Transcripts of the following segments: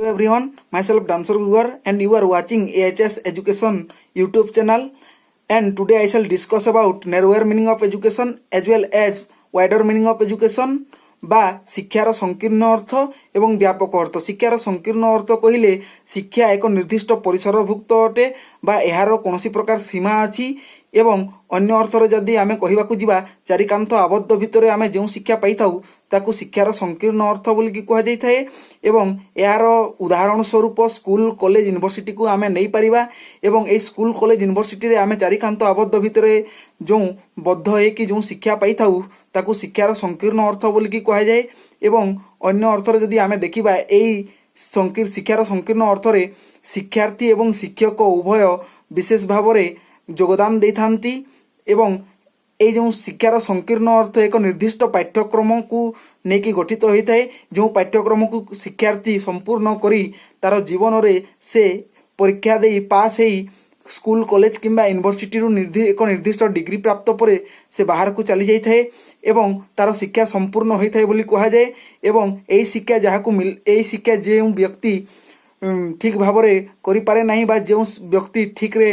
Everyone, myself Dancer Gugar and you are watching AHS Education YouTube channel, and today I shall discuss about narrower meaning of education as well as wider meaning of education, ବା ଶିକ୍ଷାର ସଂକୀର୍ଣ୍ଣ ଅର୍ଥ ଏବଂ ବ୍ୟାପକ ଅର୍ଥ। ଶିକ୍ଷାର ସଂକୀର୍ଣ୍ଣ ଅର୍ଥ କହିଲେ ଶିକ୍ଷା ଏକ ନିର୍ଦ୍ଦିଷ୍ଟ ପରିସରଭୁକ୍ତ ଅଟେ ବା ଏହାର କୌଣସି ପ୍ରକାର ସୀମା ଅଛି ଏବଂ ଅନ୍ୟ ଅର୍ଥରେ ଯଦି ଆମେ କହିବାକୁ ଯିବା, ଚାରିକାନ୍ଥ ଆବଦ୍ଧ ଭିତରେ ଆମେ ଯେଉଁ ଶିକ୍ଷା ପାଇଥାଉ, ତାକୁ ଶିକ୍ଷାର ସଂକୀର୍ଣ୍ଣ ଅର୍ଥ ବୋଲିକି କୁହାଯାଇଥାଏ। ଏବଂ ଏହାର ଉଦାହରଣ ସ୍ୱରୂପ ସ୍କୁଲ, କଲେଜ, ୟୁନିଭର୍ସିଟିକୁ ଆମେ ନେଇପାରିବା। ଏବଂ ଏହି ସ୍କୁଲ, କଲେଜ, ୟୁନିଭର୍ସିଟିରେ ଆମେ ଚାରିକାନ୍ଥ ଆବଦ୍ଧ ଭିତରେ ଯେଉଁ ବଦ୍ଧ ହେଇକି ଯେଉଁ ଶିକ୍ଷା ପାଇଥାଉ, ତାକୁ ଶିକ୍ଷାର ସଂକୀର୍ଣ୍ଣ ଅର୍ଥ ବୋଲିକି କୁହାଯାଏ। ଏବଂ ଅନ୍ୟ ଅର୍ଥରେ ଯଦି ଆମେ ଦେଖିବା, ଏଇ ଶିକ୍ଷାର ସଂକୀର୍ଣ୍ଣ ଅର୍ଥରେ ଶିକ୍ଷାର୍ଥୀ ଏବଂ ଶିକ୍ଷକ ଉଭୟ ବିଶେଷ ଭାବରେ ଯୋଗଦାନ ଦେଇଥାନ୍ତି। ଏବଂ ଏଇ ଯେଉଁ ଶିକ୍ଷାର ସଂକୀର୍ଣ୍ଣ ଅର୍ଥ ଏକ ନିର୍ଦ୍ଦିଷ୍ଟ ପାଠ୍ୟକ୍ରମକୁ ନେଇକି ଗଠିତ ହୋଇଥାଏ, ଯେଉଁ ପାଠ୍ୟକ୍ରମକୁ ଶିକ୍ଷାର୍ଥୀ ସମ୍ପୂର୍ଣ୍ଣ କରି ତାର ଜୀବନରେ ସେ ପରୀକ୍ଷା ଦେଇ ପାସ୍ ହେଇ ସ୍କୁଲ, କଲେଜ କିମ୍ବା ୟୁନିଭର୍ସିଟିରୁ ଏକ ନିର୍ଦ୍ଦିଷ୍ଟ ଡିଗ୍ରୀ ପ୍ରାପ୍ତ ପରେ ସେ ବାହାରକୁ ଚାଲି ଯାଇଥାଏ ଏବଂ ତାର ଶିକ୍ଷା ସମ୍ପୂର୍ଣ୍ଣ ହୋଇଥାଏ ବୋଲି କୁହାଯାଏ। ଏବଂ ଏଇ ଶିକ୍ଷା ଯେଉଁ ବ୍ୟକ୍ତି ଠିକ୍ ଭାବରେ କରିପାରେ ନାହିଁ ବା ଯେଉଁ ବ୍ୟକ୍ତି ଠିକ୍ରେ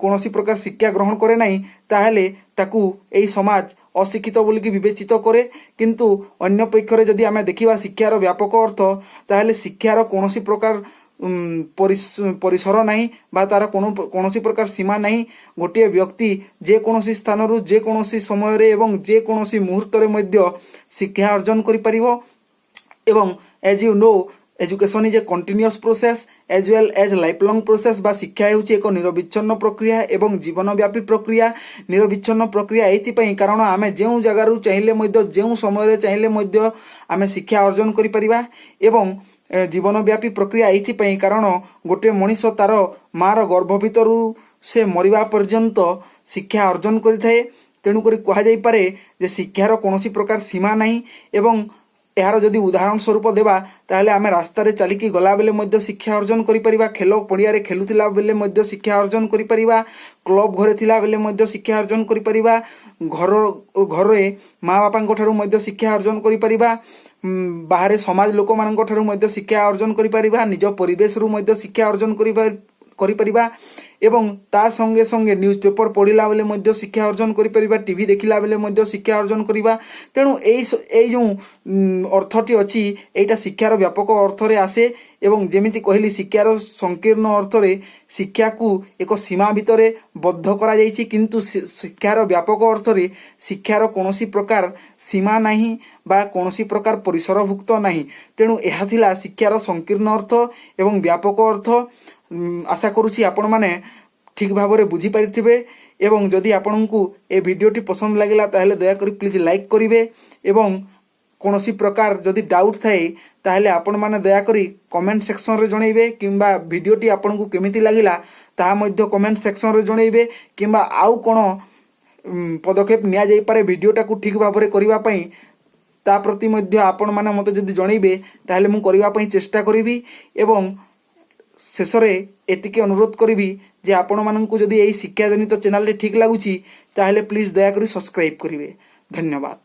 କୌଣସି ପ୍ରକାର ଶିକ୍ଷା ଗ୍ରହଣ କରେ ନାହିଁ, ତାହେଲେ ତାକୁ ଏଇ ସମାଜ ଅଶିକ୍ଷିତ ବୋଲିକି ବିବେଚିତ କରେ। କିନ୍ତୁ ଅନ୍ୟ ପକ୍ଷରେ ଯଦି ଆମେ ଦେଖିବା ଶିକ୍ଷାର ବ୍ୟାପକ ଅର୍ଥ, ତାହେଲେ ଶିକ୍ଷାର କୌଣସି ପ୍ରକାର ପରିସର ନାହିଁ ବା ତାର କୌଣସି ପ୍ରକାର ସୀମା ନାହିଁ। ଗୋଟିଏ ବ୍ୟକ୍ତି ଯେକୌଣସି ସ୍ଥାନରୁ, ଯେକୌଣସି ସମୟରେ ଏବଂ ଯେକୌଣସି ମୁହୂର୍ତ୍ତରେ ମଧ୍ୟ ଶିକ୍ଷା ଅର୍ଜନ କରିପାରିବ। ଏବଂ as you know, education is a continuous process as well as life long process, ବା ଶିକ୍ଷା ହେଉଛି ଏକ ନିରବିଚ୍ଛନ୍ନ ପ୍ରକ୍ରିୟା ଏବଂ ଜୀବନବ୍ୟାପୀ ପ୍ରକ୍ରିୟା। ନିରବିଚ୍ଛନ୍ନ ପ୍ରକ୍ରିୟା ଏଇଥିପାଇଁ, କାରଣ ଆମେ ଯେଉଁ ଜାଗାରୁ ଚାହିଁଲେ ମଧ୍ୟ, ଯେଉଁ ସମୟରେ ଚାହିଁଲେ ମଧ୍ୟ ଆମେ ଶିକ୍ଷା ଅର୍ଜନ କରିପାରିବା। ଏବଂ ଜୀବନବ୍ୟାପୀ ପ୍ରକ୍ରିୟା ଏଇଥିପାଇଁ, କାରଣ ଗୋଟିଏ ମଣିଷ ତାର ମାର ଗର୍ଭ ଭିତରୁ ସେ ମରିବା ପର୍ଯ୍ୟନ୍ତ ଶିକ୍ଷା ଅର୍ଜନ କରିଥାଏ। ତେଣୁକରି କୁହାଯାଇପାରେ ଯେ ଶିକ୍ଷାର କୌଣସି ପ୍ରକାର ସୀମା ନାହିଁ। ଏବଂ ଏହାର ଯଦି ଉଦାହରଣ ସ୍ୱରୂପ ଦେବା, ତାହେଲେ ଆମେ ରାସ୍ତାରେ ଚାଲିକି ଗଲାବେଳେ ମଧ୍ୟ ଶିକ୍ଷା ଅର୍ଜନ କରିପାରିବା, ଖେଳ ପଡ଼ିଆରେ ଖେଳୁଥିଲା ବେଳେ ମଧ୍ୟ ଶିକ୍ଷା ଅର୍ଜନ କରିପାରିବା, କ୍ଲବ ଘରେ ଥିଲା ବେଳେ ମଧ୍ୟ ଶିକ୍ଷା ଅର୍ଜନ କରିପାରିବା, ଘରେ ମା ବାପାଙ୍କ ଠାରୁ ମଧ୍ୟ ଶିକ୍ଷା ଅର୍ଜନ କରିପାରିବା, ବାହାରେ ସମାଜ ଲୋକମାନଙ୍କ ଠାରୁ ମଧ୍ୟ ଶିକ୍ଷା ଅର୍ଜନ କରିପାରିବା, ନିଜ ପରିବେଶରୁ ମଧ୍ୟ ଶିକ୍ଷା ଅର୍ଜନ କରିପାରିବା ଏବଂ ତା ସଙ୍ଗେ ସଙ୍ଗେ ନ୍ୟୁଜ୍ ପେପର ପଢ଼ିଲା ବେଳେ ମଧ୍ୟ ଶିକ୍ଷା ଅର୍ଜନ କରିପାରିବା, ଟିଭି ଦେଖିଲା ବେଳେ ମଧ୍ୟ ଶିକ୍ଷା ଅର୍ଜନ କରିବା। ତେଣୁ ଏଇ ଯେଉଁ ଅର୍ଥଟି ଅଛି, ଏଇଟା ଶିକ୍ଷାର ବ୍ୟାପକ ଅର୍ଥରେ ଆସେ। ଏବଂ ଯେମିତି କହିଲି, ଶିକ୍ଷାର ସଂକୀର୍ଣ୍ଣ ଅର୍ଥରେ ଶିକ୍ଷାକୁ ଏକ ସୀମା ଭିତରେ ବଦ୍ଧ କରାଯାଇଛି, କିନ୍ତୁ ଶିକ୍ଷାର ବ୍ୟାପକ ଅର୍ଥରେ ଶିକ୍ଷାର କୌଣସି ପ୍ରକାର ସୀମା ନାହିଁ ବା କୌଣସି ପ୍ରକାର ପରିସରଭୁକ୍ତ ନାହିଁ। ତେଣୁ ଏହା ଥିଲା ଶିକ୍ଷାର ସଂକୀର୍ଣ୍ଣ ଅର୍ଥ ଏବଂ ବ୍ୟାପକ ଅର୍ଥ। ଆଶା କରୁଛି ଆପଣମାନେ ଠିକ୍ ଭାବରେ ବୁଝିପାରିଥିବେ। ଏବଂ ଯଦି ଆପଣଙ୍କୁ ଏ ଭିଡ଼ିଓଟି ପସନ୍ଦ ଲାଗିଲା, ତାହେଲେ ଦୟାକରି ପ୍ଲିଜ୍ ଲାଇକ୍ କରିବେ। ଏବଂ କୌଣସି ପ୍ରକାର ଯଦି ଡାଉଟ୍ ଥାଏ, ତାହେଲେ ଆପଣମାନେ ଦୟାକରି କମେଣ୍ଟ ସେକ୍ସନରେ ଜଣାଇବେ କିମ୍ବା ଭିଡ଼ିଓଟି ଆପଣଙ୍କୁ କେମିତି ଲାଗିଲା, ତାହା ମଧ୍ୟ କମେଣ୍ଟ ସେକ୍ସନରେ ଜଣାଇବେ କିମ୍ବା ଆଉ କ'ଣ ପଦକ୍ଷେପ ନିଆଯାଇପାରେ ଭିଡ଼ିଓଟାକୁ ଠିକ୍ ଭାବରେ କରିବା ପାଇଁ, ତା ପ୍ରତି ମଧ୍ୟ ଆପଣମାନେ ମୋତେ ଯଦି ଜଣାଇବେ, ତାହେଲେ ମୁଁ କରିବା ପାଇଁ ଚେଷ୍ଟା କରିବି। ଏବଂ ଶେଷରେ ଏତିକି ଅନୁରୋଧ କରିବି ଯେ ଆପଣମାନଙ୍କୁ ଯଦି ଏଇ ଶିକ୍ଷାଜନିତ ଚ୍ୟାନେଲଟି ଠିକ୍ ଲାଗୁଛି, ତାହେଲେ ପ୍ଲିଜ୍ ଦୟାକରି ସବସ୍କ୍ରାଇବ୍ କରିବେ। ଧନ୍ୟବାଦ।